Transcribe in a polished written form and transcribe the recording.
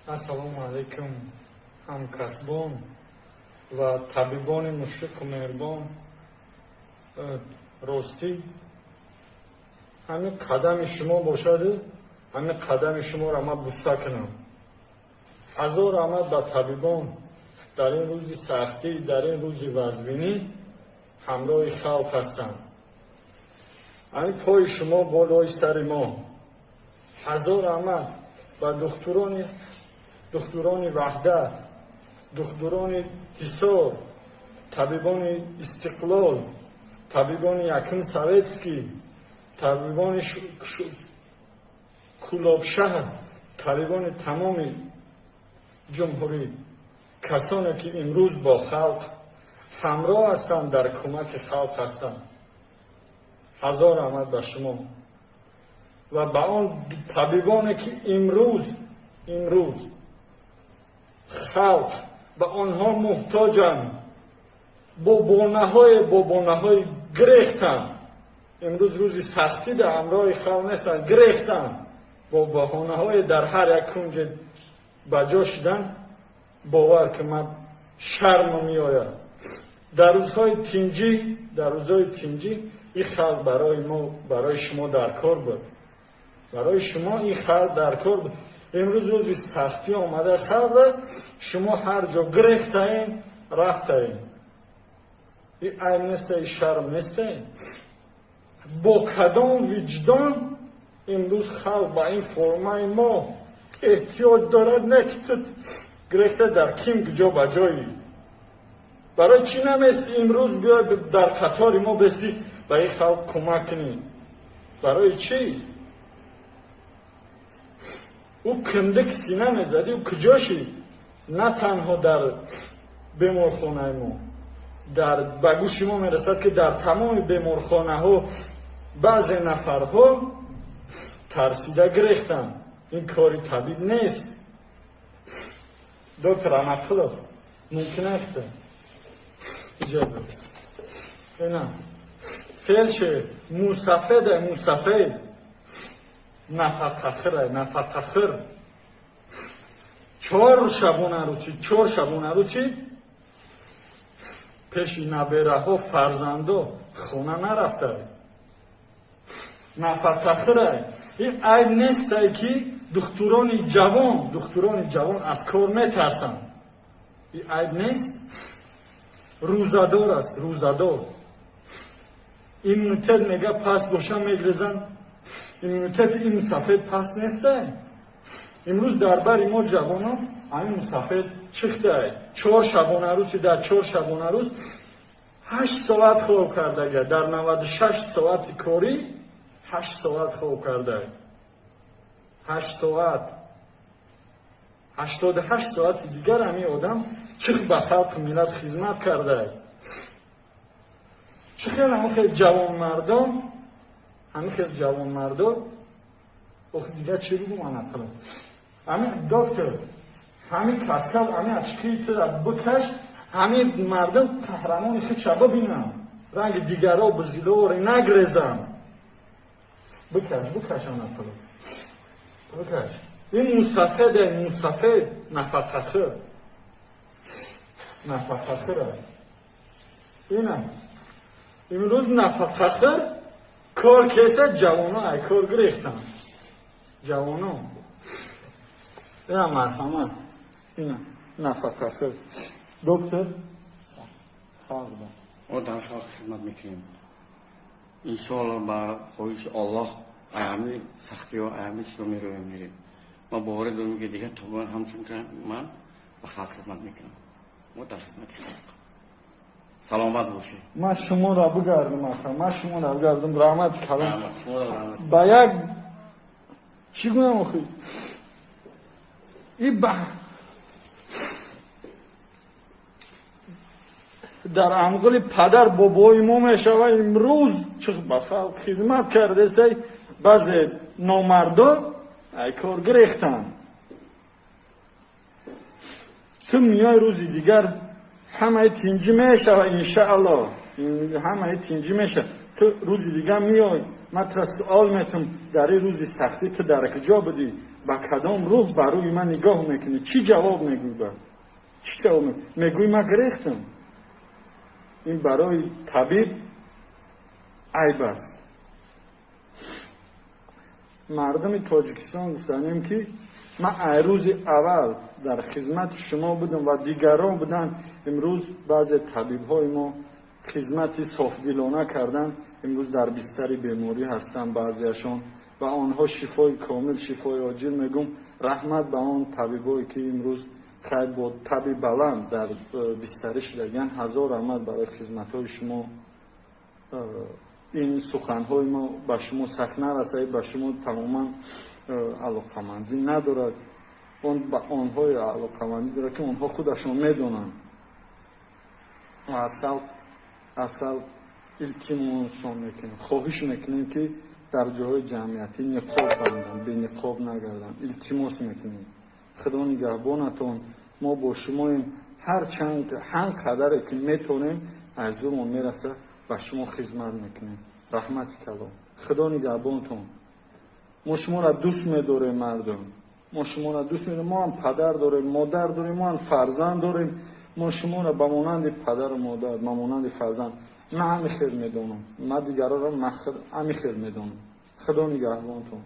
Ассалому алайкум, ҳамкасбон ва табибони мушфиқу меҳрубон. Ростӣ, ҳамин қадами шумо бошаду ҳамин қадами шуморо ман буса кунам. Ҳазор раҳмат ба табибон, дар ин рӯзи сахтӣ, дар ин рӯзи вазбинӣ ҳамроҳи халқ ҳастанд. Ҳамин пои шумо болои сари мо. Ҳазор раҳмат ба духтурони Ваҳдат, духтурони Ҳисор, табибони Истиқлол, табибони якум Советский, табибони Кӯлобшаҳр, табибони тамоми ҷумҳурӣ, касоне ки имрӯз бо халқ ҳамроҳ ҳастанд, дар кӯмаки халқ ҳастанд. Ҳазор раҳмат ба шумо ва ба он табибоне ки имрӯз халқ ба онҳо муҳтоҷанд, бо баҳонаҳои гирехтанд. Имрӯз рӯзи сахтӣ дар ҳамроҳи халқ нестанд, гирехтанд, бо баҳонаҳое дар ҳар як кунҷе ба ҷо шудан. Бовар ки, ман шармам меояд. Дар рӯзҳои тинҷӣ ин халқ барои мо, барои шумо дар кор буд, барои шумо ин халқ дар кор буд. Имрӯз рӯзи сахтӣ омада, халқ шумо ҳар ҷо гирехтаем, рафтаем. И айб неста, и шарм неста? Бо кадом виҷдон имрӯз халқ ба ин формаи мо эҳтиёҷ дорад, не ки ту гирехта дар ким куҷо ба ҷои? Барои чӣ намести имрӯз биёй, дар қатори мо бести, ба ин халқ кӯмак кунӣ? Барои чӣ? Ӯ киндик сина мезадӣ, ӯ куҷо шид? На танҳо дар беморхонаи мо, дар ба гӯши мо мерасад, ки дар тамоми беморхонаҳо баъзе нафарҳо тарсида гирехтанд. Ин кори табиб нест. Доктор Анақилов, мумкин аст ина фелшер мусафеда, мусафед, нафақахӯра, нафақахӯр, 4 шабонарӯзи, 4 шабонарӯзи пеши набераҳо, фарзандо хона нарафта, нафақахӯра. Ин айб нестай, ки духтурони ҷавон аз кор метарсанд? Ин айб нест? Рӯзадор аст, рӯзадор. Иммунитет мега паст боша, мегрезанд. Иммунитети ин мусафед паст нестай. Имрӯз дар бари мо ҷавонон ҳамин мусафед чихтай. 4 шабонарӯзи, дар 4 шабонарӯз 8 соат хоб кардага, дар 96 соати корӣ 8 соат хоб карда, 8 соат. 88 соати дигар ҳамин одам чих ба халқу миллат хизмат карда? Чӣ хел ҳамин хел ҷавонмардон, ҳамин хел ҷавонмардо? Охи, дигар чӣ бигум? Анақила ҳамин доктор, ҳамин каскал, ҳамин очки тира бикаш, ҳамин мардум қаҳрамони худша бибинанд, ранги дигаро бузиловори нагрезанд. Бикаш, бикаш, анақила бикаш. Ин мусафеде, мусафед, нафақахӯр, нафақахӯра. Ина имрӯз нафақахӯр кор кеса, ҷавоно ай кор гирехтанд, ҷавоно. Ина, марҳамат, ина нафақахӯр доктор халқ. Мо дар халқ хизмат мекунем, иншоалло. Ба хоҳиши Оллоҳ ҳамин сахтиҳо, ҳамин чизо мероем, мерем. Ман боварӣ дорам, ки дигар табибон ҳамчун ман ба халқ хизмат мекунам. Мо дар хизмати халқ. Саломат бошед. Ман шуморо бигардам, аха, ман шуморо бигардам. Раҳмати калом. Раҳмат, шуморо раҳмат. Ба як чӣ гӯям охи? И ба дар амғили падар бобои мо мешава. Имрӯз чӣ ба халқ хизмат кардесай, баъзе номардо ай кор гирехтанд. Ту миёи, рӯзи дигар ҳамаи тинҷӣ мешава, иншаалло, ҳамаи тинҷӣ мешава. Ту рӯзи дигар миёй, ман тура суол метум: дар ин рӯзи сахтӣ ту дар куҷо будӣ? Ба кадом рӯҳ ба рӯи ман нигоҳ мекунӣ? Чӣ ҷавоб мегӯй? Ба чӣ ҷавоб мегӯй? Ман гирехтам. Ин барои табиб айб аст. Мардуми Тоҷикистон, гуфтанем, ки ман ай рӯзи аввал дар хизмати шумо будам ва дигарон буданд. Имрӯз баъзе табибҳои мо хизмати софдилона карданд, имрӯз дар бистари беморӣ ҳастанд баъзеашон ва онҳо шифои комил, шифои оҷил мегӯм. Раҳмат ба он табибое, ки имрӯз хайр бо таби баланд дар бистарӣ шудагиянд. Ҳазор раҳмат барои хизматҳои шумо. Ин суханҳои мо ба шумо сахт нарасад, ба шумо тамоман алоқамандӣ надорад. Он ба онҳое алоқамандӣ дорад, ки онҳо худашон медонанд. Аз халқ илтимосон мекунем, хоҳиш мекунем, ки дар ҷойҳои ҷамъиятӣ ниқоб банданд, бениқоб нагарданд. Илтимос мекунем. Худо нигаҳбонатон. Мо бо шумоем. Ҳар чанд, ҳар қадаре ки метавонем, аз зӯрмон мераса, ба шумо хизмат мекунем. Раҳмати калом, Худо нигаҳбонтон. Мо шуморо дӯст медорем, мардум, мо шуморо дӯст медорем. Мо ҳам падар дорем, модар дорем, мо ҳам фарзанд дорем. Мо шуморо ба монанди падару модар, ба монанди фарзанд, ман ҳами хел медонам. Ман дигароро ҳами хел медонам. Худо нигаҳбонтон.